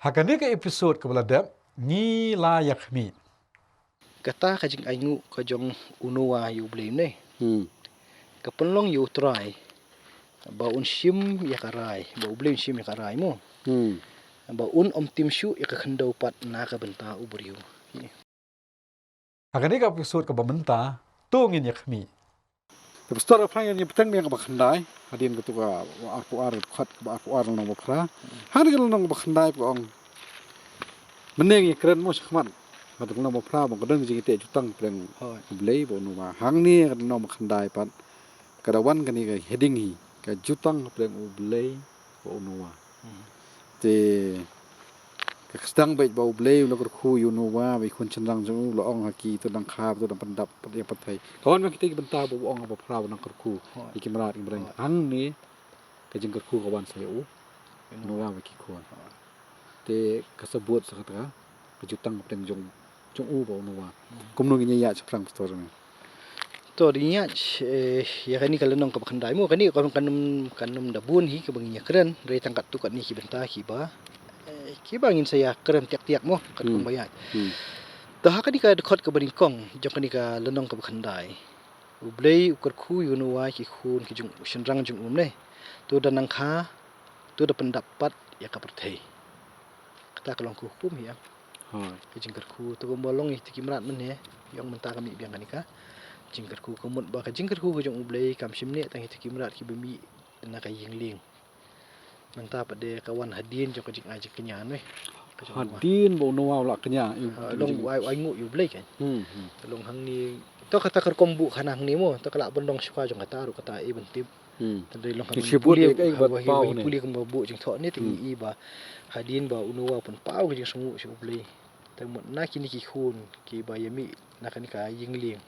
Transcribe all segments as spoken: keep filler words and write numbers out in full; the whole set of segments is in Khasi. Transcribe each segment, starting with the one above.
Ha kane ka episode kaba la dep, ngi la ïa khmih. Kata ka jingainguh ka jong u Noah ïa U Blei ne. Hmm. Ka pynlong ïa U Trai ba un shim ïa ka rai, ba U Blei un shim ïa ka rai mo. Hmm. Ba un ym tim shuh ïa ka khyndew pat na ka bynta u briew. Ha kane ka episode kaba mynta, to ngin ïa khmih. Te pastor, ap ngan ïa bteng biang kaba khyndai hadien katu ka arphew ar, khat kaba arphew ar, lynnong ba phra. Hangne ka lynnong ba khyndai ba ong, mynne ngi kren mo shakhmat, katu ka lynnong ba phra ba ka don ka jingïateh jutang pdeng U Blei bad u Noah. Hangne ka lynnong ba khyndai pat ka da wan kane ka heading hi, ka jutang pdeng U Blei bad u Noah. Hmm. Te ka sdang beit ba U Blei u la kyrkhu ïa u Noah bad ki khun shynrang jong u, la ong ha ki, to dang kha, to dang pyndap ïa ka pyrthei. Ka wan biang kita ki bynta ba u ong ba phra ba dang kyrkhu ïa ki mrad ki mreng. Hangne ka jingkyrkhu ka wan sa ïa u Noah bad ki khun. Te ka sa bud sa kata ka jutang pdeng jong, jong u bad u Noah. Hmm. Kumno ngin ïa ïaid shaphrang, pastor, ne? To, ngin ïaid, eh, ïa kane ka lynnong kaba khyndai mo, kane kan, kan ym, kan ym da bun hi kaba ngin ïa kren, hynrei tang katto katne ki bynta kiba, eh, kiba ngin sa ïa kren tiak tiak mo, katkum ba ïaid. Hmm. To ha kane ka dkhot kaba nyngkong jong kane ka lynnong kaba khyndai, U Blei u kyrkhu ïa u Noah, ki khun ki jong, shynrang jong u ne. To da nang kha, to da pyndap pat ïa ka pyrthei. Kata ka long ka hukum hi, em. Hooid. Ka jingkyrkhu, to kumba long ïa kita ki mrad mynne, ïa ong mynta ka mih biang kane ka jingkyrkhu. Ka mut ba ka jingkyrkhu ka jong U Blei kam shym neh tang ïa kita ki mrad kiba mih na ka ïing lieng. Mynta pat de ka wan hadien jong ka jingai jingkñia ne. Hadien ba u Noah u la kñia, ïa, ah, long u ainguh ïa U Blei kan. Hmm, hmm. Long hangne, to kata ka rukom buh khana hangne mo, to ka lah ban long shuwa jong kata ruh, kata i ban tip. Hmm. Te dei long ka pule, ka i ba pule kumba buh jingthoh ne, te ngi i ba hadien ba u Noah u pynpaw ka jingsngewnguh sha U Blei. Te mut na kine ki khun kiba ïa mih na kane ka ïing lieng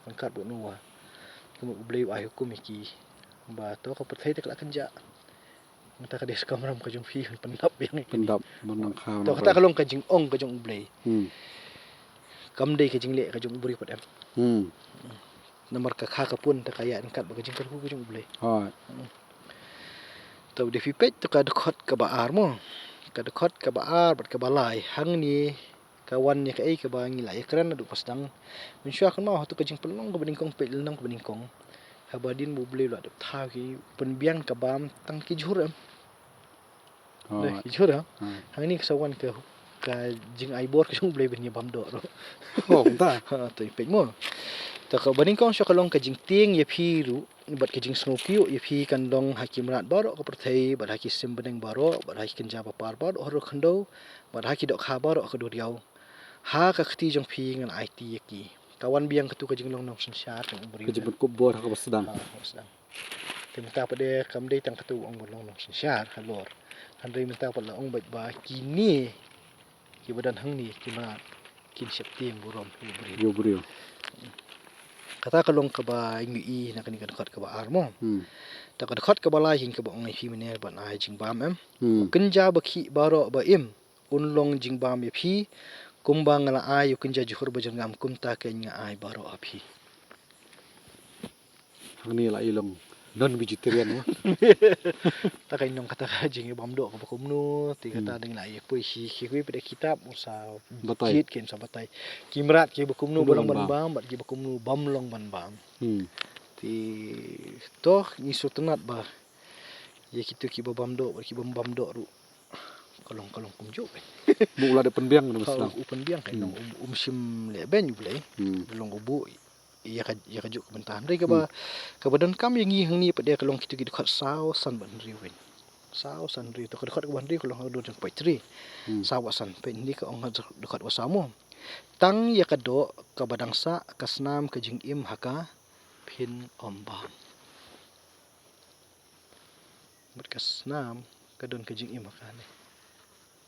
ryngkat bad u Noah, ka mut U Blei u ai hukum ïa ki ba to ka pyrthei te ka la kynjah. Mynta ka dei ka kamram ka jong phi, pyndap biang ïa kine. Pyndap, ban nang kha. To kata ka long ka jingong ka jong U Blei. Hmm. Kam dei ka jingleh ka jong u briew pat, em. Hmm. Namar ka kha ka pun te ka ïaid ryngkat bad ka jingkyrkhu ka jong U Blei. Hooid. Hmm. To lada phi peit to ka dkhot kaba ar mo. Ka dkhot kaba ar bad kaba lai hangne ka wan ïa kaei kaba ngi la ïa kren naduh ba sdang. Mynshuwa kynmaw ha tu ka Jingpynlong kaba nyngkong, peit lynnong kaba nyngkong. Haba hadien ba U Blei u la dep thaw ki, u pynbiang ka bam tang ki jhur, em. Oh. Dei, ki jhur, ha? Hmm. Hangne ka sa wan ka, ka jingai bor ka jong U Blei ban ïa bam doh ruh. Oh, kumta. Ha, to peit mo. To kaba nyngkong shuwa ka long ka jingtieng ïa phi ruh, bad ka jingsngewkyiuh ïa phi kan long ha ki mrad baroh ka pyrthei, bad ha ki sim bneng baroh, bad ha ki kynja ba par baroh ha ri khyndew, bad ha ki dohkha baroh ka duriaw. Ha ka kti jong phi ngan aiti ïa ki. Ka wan biang katu ka jinglong nongsynshar jong u briew. Ka jingpynkup bor ha kaba sdang. Ha, ha kaba sdang. Te mynta pat de kam dei tang katu u ong ban long nongsynshar halor. Hynrei mynta pat la ong beit ba kine kiba don hangne ki mrad kin sheptieng burom ïa u briew. Ïa u briew. Kata ka long kaba ngi i na kane ka dkhot kaba ar mo. Hmm. Te ka dkhot kaba lai hi kaba ong ïa phi mynne ban ai jingbam, em. Hmm. U kynja ba khih baroh ba im un long jingbam ïa phi, kumba nga la ai ïa u kynja jhur ba jyrngam kumta kein nga ai baroh ha phi. Hangne la i long non-vegetarian mo. Ta ka i long kata ka jingïabam doh kaba kumno, te kata dang la i poi hi, hi, hi, pdeng kitab, u sa batai. Kit kin sa batai. Ki mrad kiba kumno ba long ban bam, bad kiba kumno bam long ban bam. Hmm. Te to ngi sngewtynnat ba ïa kito kiba bam doh, bad kiba bam doh ruh. Ka long, ka long kumjuh. Ba u la dep pynbiang, ka long u pynbiang, ka long um, um shym leh beiñ U Blei. Hmm. Long u buh ïa ka, ïa kajuh ka bynta. Hynrei kaba, kaba donkam ïa ngi hangne pat de ka long kito ki dkhot saw, san bad hynriew. Saw, san, hynriew. To ka dkhot kaba hynriew ka long ha ka dur jong poetry. Hmm. Saw bad san. Peit hangne ka ong ha dkhot ba saw mo. Tang ïa ka doh kaba dang sah ka snam ka jingim ha ka phin ym bam. Bad ka snam ka don ka jingim ha ka ne.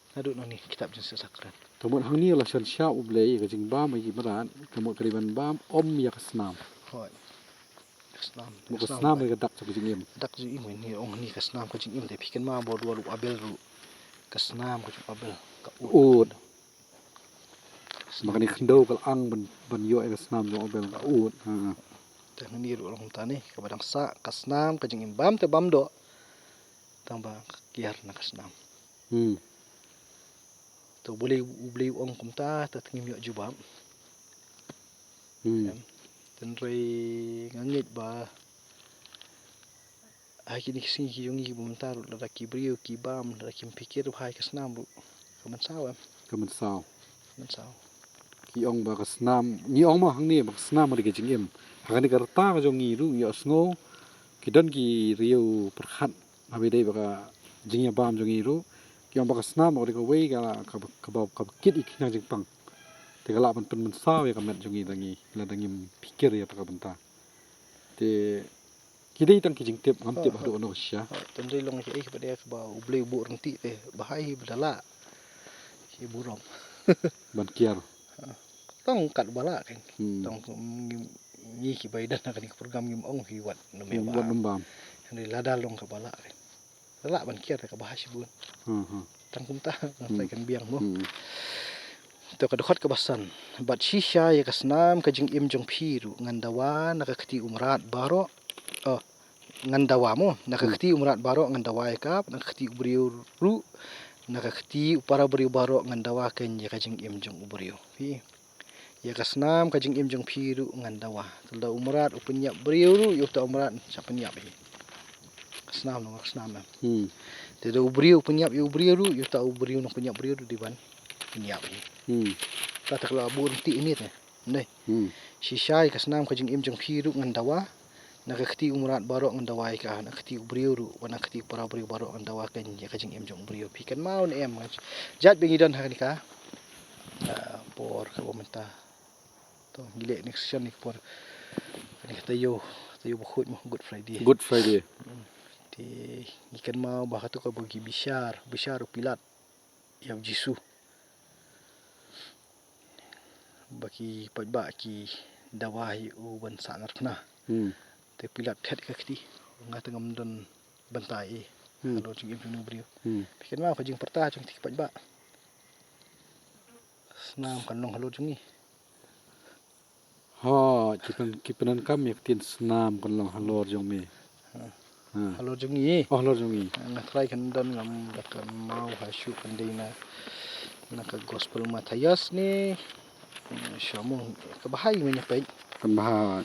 Naduh nangne kitab Jingshisha Kren. Te mut hangne la shon shah U Blei ïa ka jingbam ïa ki mrad, te mut ka dei ban bam ym ïa ka snam. Hooid. Ka snam. Mut ka snam ïa ka dak jong ka jingim. Dak jingim, ngi ong hangne ka snam ka jingim, te phi kynmaw ba u Abel ruh. Ka snam ka jong u Abel ka ud. Ud. Ba kane khyndew ka la ang ban, ban ïoh ïa ka snam jong u Abel ka ud. Ha. Te hangne ruh long kumta ne, kaba dang sah ka snam ka jingim, bam te bam doh. Tang ba ka kiar na ka snam. Hmm. To u Blei, u Blei u ong kumta, ta ngim ïoh jubab. Hmm. Em, tynrai nga ngeit ba ha kine ki sngi ki jong ngi ba mynta ruh lada ki briew ki bam, lada kim pyrkhat ruh ha ka snam ruh ka mynsaw em. Ka mynsaw. Ka mynsaw. Ki ong ba ka snam, ngi ong ma hangne ba ka snam ka dei ka jingim. Ha kane ka rta ka jong ngi ruh ngi ïohsngew ki don ki riew pyrkhat ha ba dei ba ka jingïabam jong ngi ruh. Ki ong ba ka snam ka dei kawei ka, ka, kaba, kaba kit ïa ki khynnah jingpang. Te ka lah ban pynmynsaw ïa ka met jong ngi lada ngi, lada ngim pyrkhat ïa kata ka bynta. Te ki dei tang ki jingtip, ngam tip haduh ano ka shisha. Tang dei long hi, eh, ba dei kaba u Blei u buh ryntih te ba hai hi ba da lah. Hi burom. Ban kiar. Tang kat ba lah kan. Hmm. Tang ngi, ngi ki ba ïadon ha kane ka program ngim ong hi wat num ïa ba. Wat num bam. Hynrei lada long kaba lah kan. Lah ban kiar kaba ha shibun. Hmm, hmm. Tang kumta, hmm, ngan sa kan biang mo. Hmm. To ka dkhot kaba san. Bad shisha ïa ka snam ka jingim jong phi ruh ngan dawa na ka kti u mrad baroh. Oh, ngan dawa mo, na ka, hmm, kti u mrad baroh ngan dawa ïa ka, na ka kti u briew ruh, na ka kti u para briew baroh ngan dawa kan ïa ka jingim jong u briew. Phi. Ïa ka snam ka jingim jong phi ruh ngan dawa. Te lada u mrad u pynïap briew ruh, ïa uta u mrad un sa pynïap hi. Ka snam nang ka snam em. Hmm. Te lada u briew u pynïap ïa u briew ruh, ïa uta u briew nang pynïap briew ruh dei ban pynïap hi. Hmm. Kata ka la buh ryntih ine te. Nde. Hmm. Shisha ïa ka snam ka jingim jong phi ruh ngan dawa. Na ka kti u mrad baroh ngan dawa ïa ka, na ka kti u briew ruh, bad na ka kti u para briew baroh ngan dawa kan ïa ka jingim jong u briew. Phi kynmaw ne em, jait ba ngi don ha kane ka, ah, por kaba mynta. To, ngi leh ne ka session ne ka por. Kane ka taïew, taïew bakhuid mo, Good Friday. Good Friday. Hmm. Te ngi kynmaw ba kato kaba ki bishar, bishar u Pilat ïa u Jisu. Ba ki paidbah ki dawa ïa u ban sah narphna. Hmm. Te Pilat thied ka kti. Nga te ngam don bynta ei. Hmm. Halor jingim jong u briew. Hmm. Phi kynmaw ka jingpyrta jong ki paidbah. Snam kan long halor jong ngi. Ha, ki pyn, ki pyndonkam ïa ka ktien snam kan long halor jong me. Ha. Ha. Halor jong ngi. Oh, halor jong ngi. Nga trai kan don ngam da kynmaw ha shu kan dei na, na ka Gospel Mathaios ne. Sha mo kaba hai me ïa peit. Kan bha.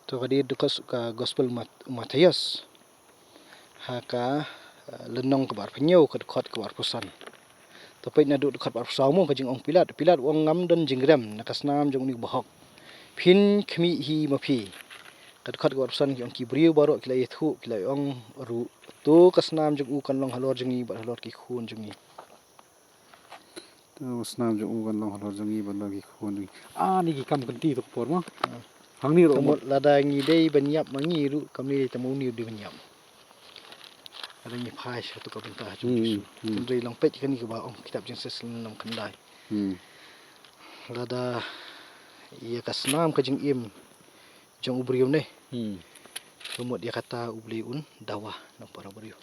To ka dei dkhot ka Gospel Mat-, Mathaios. Ha ka, eh, lynnong kaba arphew hynñiew ka dkhot kaba arphew san. To peit naduh dkhot ba arphew saw mo ka jingong Pilat. Pilat u ong ngam don jingrem na ka snam jong une u bahok. Phin khmih hi ma phi. Ka dkhot kaba arphew san ki ong ki briew baroh ki la ïathuh ki la ong ruh. To ka snam jong u kan long halor jong ngi bad halor ki khun jong ngi. To snam jong u kan long halor jong ngi bad halor ki khun jong ngi. Ah, ni ki kam kynti to ka por mo. Ah. Hangne ruh. Te mut lada ngi dei ban ïap ma ngi ruh kam ni dei te ma une u dei ban ïap. Lada ngi phai sha to ka bynta jong Jisu. Hmm, hmm. Tynrai long peit kane kaba ong kitab Jenesis lynnong khyndai. Hmm. Lada ïa ka snam ka jingim jong u briew ne. Hmm. Te mut ïa kata u Blei un dawa na para briew.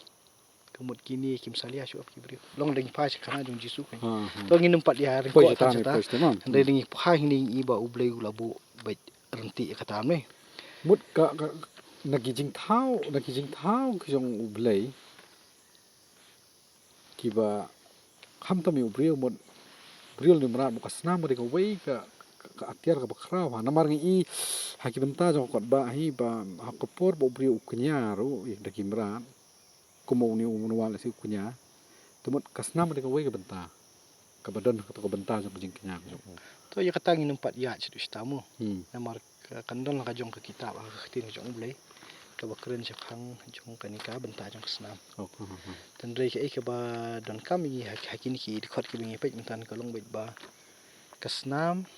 Ka mut kine kim salia shuh ap ki briew. Long dang phai sha khana jong Jisu kan. Ha, ha. To ngin ym pat ïa ryngkoh. Poi sha tam, poi sha tam. Hynrei dang phai hynrei i ba u Blei u la buh beit ryntih ïa kata ne. Mut ka, ka, na ki jingthaw, na ki jingthaw ki jong u Blei. Kiba kham tam ïa u briew mut briew ne mrad mut ka snam ka dei kawei ka, ka, ka atiar kaba khraw ha. Namar ngi i ha ki bynta jong ka kot ba hi ba ha ka por ba u briew u kñia ruh ïa da ki mrad. Kum une u mrad lehse u kñia. Te mut ka snam ka dei kawei ka bynta. Kaba don kata ka bynta jong ka jingkñia ka jong u. To ïa kata ngin ym pat ïaid shaduh shata mo. Hmm. Namar ka, kan don la ka jong ka kitab ha ka ktien ka jong u Blei. Kaba kren shaphang jong kane ka bynta jong ka snam. Ok, hmm, hmm. Tynrai kaei kaba donkam ïa ngi ha, ha kine ki dkhot kiba ngi peit mynta ka long beit ba ka snam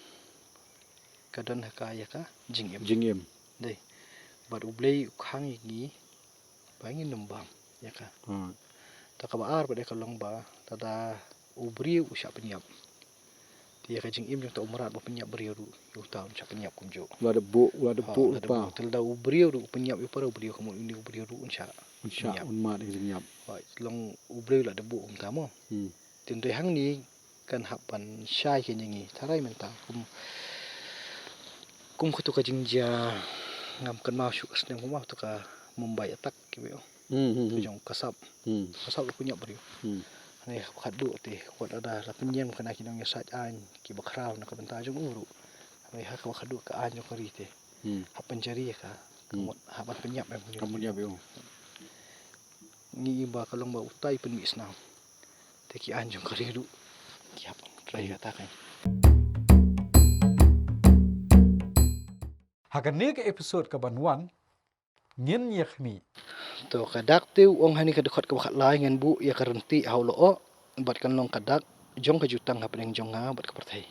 ka don ha ka ïa ka jingim. Jingim. Dei. Bad u Blei u khang ïa ngi ba ngin ym bam ïa ka. Hmm. Ta kaba ar pat ïa ka long ba lada u briew u shah pynïap. Te ïa ka jingim jong uta u mrad ba pynïap briew ruh ïa uta un shah pynïap kumjuh. La da buh, la da buh. Ha, la da buh. Te lada u briew ruh u pynïap ïa u para u briew ka mut une u briew ruh un shah. Un shah pynïap. Un mad ïa ka jingïap. Hooid, long u briew la da buh kumta mo. Hmm. Tynrai hangne kan hap ban shai kane ngi. Tharai mynta kum, kum katu ka jingjia ngam kynmaw shuh ka snem, kum katu ka Mumbai attack kiba ïoh. Hmm, hmm, hmm. Jong ka sap. Hmm. Ka sap la pynïap briew. Hmm. Hangne ha kaba khatduh te, wat lada la pynïeng kane ki nongïasaid aiñ kiba khraw na ka bynta jong u ruh. Hangne ha kaba khatduh ka aiñ jong ka ri te. Hmm. Hap ban jari ïa ka. Hmm. Ka mut hap ban pynïap em. Ka mut ïap ïa u. Ngi i ba ka long ba utai pynmih snam. Te ki aiñ jong ka ri ruh ki hap ban trai ïa kata kan. Ha kane ka episode kaban wan ngin ïa khmih. To ka dak te u ong hangne ka dkhot kaba khatlai, ngan buh ïa ka ryntih ha u lyoh bad kan long ka dak jong ka jutang hapdeng jong nga bad ka pyrthei.